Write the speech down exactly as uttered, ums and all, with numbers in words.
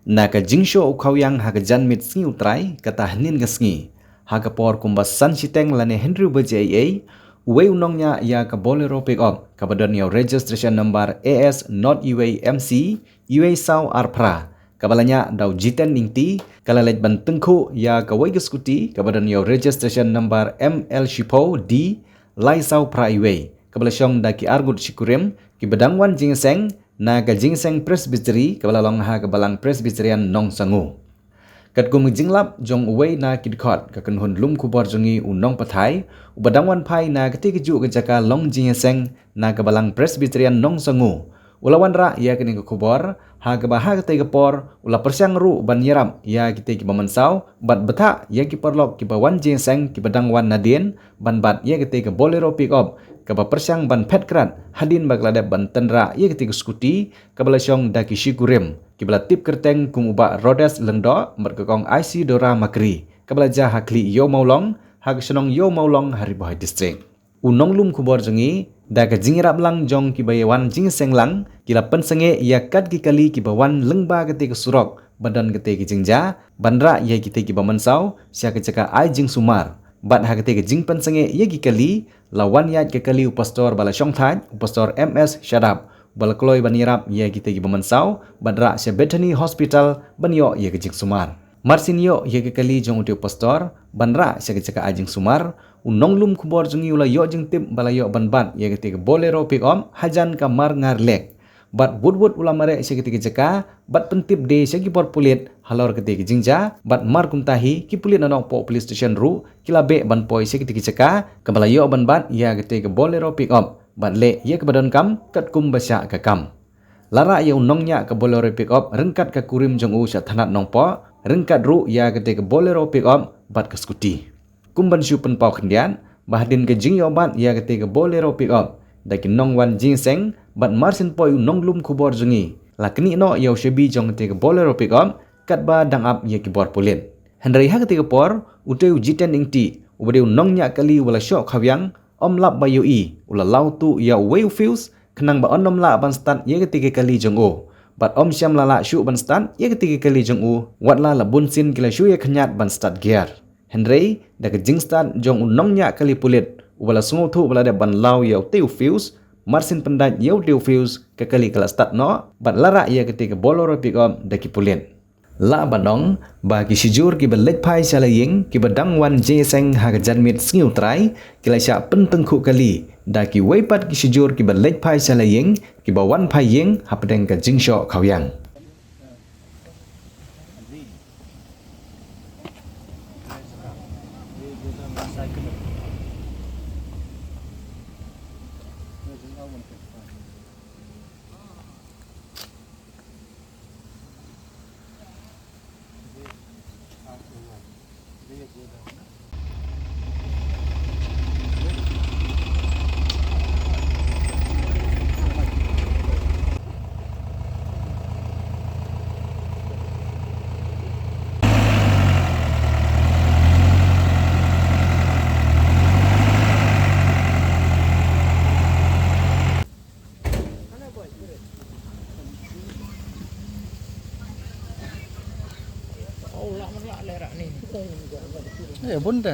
Na ka jingshoh u khawiang ha ka janmiet sngi u Trai, kata hynnin ka sngi, ha ka por kumba san shiteng lane hynriew baje eiei, uwei u nongñiah ïa ka Bolero pickup kaba don ïa u registration number A S not uwei M C uwei saw ar phra, kaba la ñiah da u Jiten Ingti, ka la leit ban tyngkhuh ïa kawei ka scooty kaba don ïa u registration number M L shiphew D lai saw phra uwei, kaba la shong da ki arngut shi kurim kiba dang wan jingïaseng na ka Jingïaseng Presbytery kaba la long ha ka Balang Presbyterian Nongsangu. Katkum ka jinglap jong uwei na ki dkhot, ka kynhun lum khubor jong ngi, u nongpathai uba dang wan phai na katei kajuh ka jaka long jingïaseng na ka Balang Presbyterian Nongsangu, u la wanrah ïa kane ka khubor, ha kaba ha katei ka por u la pyrshang ruh ban ïarap ïa kitei kiba mynsaw bad bthah ïa ki paralok kiba wan jingïaseng kiba dang wan nadien ban bat ïa katei ka Bolero pickup kaba pyrshang ban phet krad hadien ba ka la dep ban tynrah ïa katei ka scooty kaba la shong da ki shi kurim kiba la tip kyrteng kum u Bah Rhodes Lyngdoh bad ka Kong Isidora Makri, kaba la jia ha khlieh Ïew Mawlong, ha ka shnong Ïew Mawlong, ha Ri Bhoi District. U nonglum khubor jong ngi, da ka jingïarap lang jong kiba ïa wan jingïaseng lang, ki la pynsangeh ïa kat ki kali kiba wan lyngba katei ka surok ba don katei ka jingjia ban rah ïa kitei kiba mynsaw sha ka jaka ai jingsumar. Bad ha katei ka jingpynsangeh ïa ki kali, la wan ïaid ka kali u pastor ba la shongthait, u Pastor M S Shadap, ba la kloi ban ïarap ïa kitei kiba mynsaw ban rah sha Bethany Hospital ban ïoh ïa ka jingsumar. Marsien ïoh ïa ka kali jong utei u pastor ban rah sha ka jaka ai jingsumar, u nonglum khubor jong ngi u la ïoh jingtip ba la ïoh ban bat ïa katei ka Bolero pickup hajan ka Marngar Lake. Bad wut wut u la mareh sha katei ka jaka bad pyntip de sha ki bor pulit halor katei ka jingjia, bad mar kumta hi ki pulit na Nongpoh Police Station ruh ki la beh ban poi sha katei ka jaka kaba la ïoh ban bat ïa katei ka Bolero pickup bad leh ïa kaba donkam katkum ba shah ka kam. La rah ïa u nongñiah ka Bolero pickup ryngkat ka kurim jong u sha thanat Nongpoh, ryngkat ruh ïa katei ka Bolero pickup bad ka scooty. Kum ban shu pynpaw khyndiat, ba hadien ka jingïoh bat ïa katei ka Bolero pickup da ki nongwan jingïaseng bad marsien poi u nonglum khubor jong ngi, la knieh noh ïa u shabi jong katei ka Bolero pickup katba dang ap ïa ki bor pulit. Hynrei ha katei ka por, utei u Jiten Ingti, uba dei u nongñiah kali uba la shoh khawiang, um lap ba ïohi, u la law tuh ïa uwei u fuse khnang ba un ym lah ban start ïa katei ka kali jong u. Bad um shym la lah shuh ban start ïa katei ka kali jong u, watla la bun sien ki la shu ïa khñiat ban start gear. Hynrei da ka jingstart jong u nongñiah kali pulit uba la sngewthuh ba la dep ban law ïa utei u fuse, marsien pyndait ïa utei u fuse, ka kali ka la start noh bad la rah ïa katei ka Bolero pickup da ki pulit. Lah ban ong ba ki shijur kiba leit phai sha la ïing kiba dang wan jingïaseng ha ka janmiet sngi u Trai ki la shah pyntyngkhuh kali da kiwei pat ki shijur kiba leit phai sha la ïing kiba wan phai ïing hapdeng ka jingshoh khawiang. Eh, bun te.